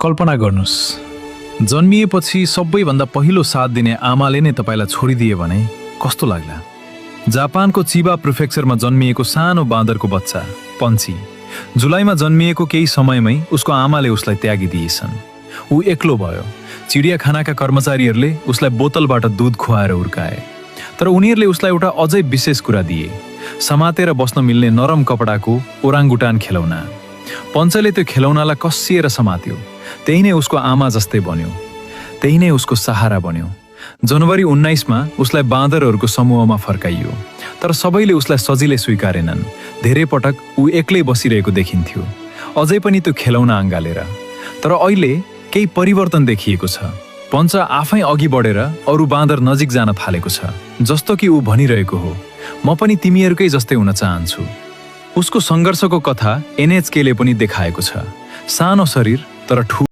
कल्पना गर्नुस्, जन्मिएपछि सबैभन्दा पहिलो साथ दिने आमाले नै तपाईलाई छोडिदिए भने कस्तो लाग्ला? जापानको चिबा प्रिफेक्चरमा जन्मिएको सानो बाँदरको बच्चा पन्छी जुलाईमा जन्मिएको केही समयमै उसको आमाले उसलाई त्यागिदिएछन्। ऊ एक्लो भयो। चिडियाखानाका कर्मचारीहरूले उसलाई बोतलबाट दूध खुवाएर हुर्काए। तर उनीहरूले उसलाई एउटा अझै विशेष कुरा दिए, समातेर बस्न मिल्ने नरम कपडाको ओराङ्गुटान खेलौना। पञ्चले त्यो खेलौनालाई कसिएर समात्यो। त्यही नै उसको आमा जस्तै बन्यो, त्यही नै उसको सहारा बन्यो। जनवरी 19मा उसलाई बाँदरहरूको समूहमा फर्काइयो। तर सबैले उसलाई सजिलै स्वीकारेनन्। धेरै पटक ऊ एक्लै बसिरहेको देखिन्थ्यो, अझै पनि त्यो खेलौना अँगालेर। तर अहिले केही परिवर्तन देखिएको छ। पञ्च आफै अघि बढेर अरू बाँदर नजिक जान थालेको छ, जस्तो कि ऊ भनिरहेको हो, म पनि तिमीहरूकै जस्तै हुन चाहन्छु। उसको सङ्घर्षको कथा NHK ले पनि देखाएको छ। सानो शरीर तर ठुलो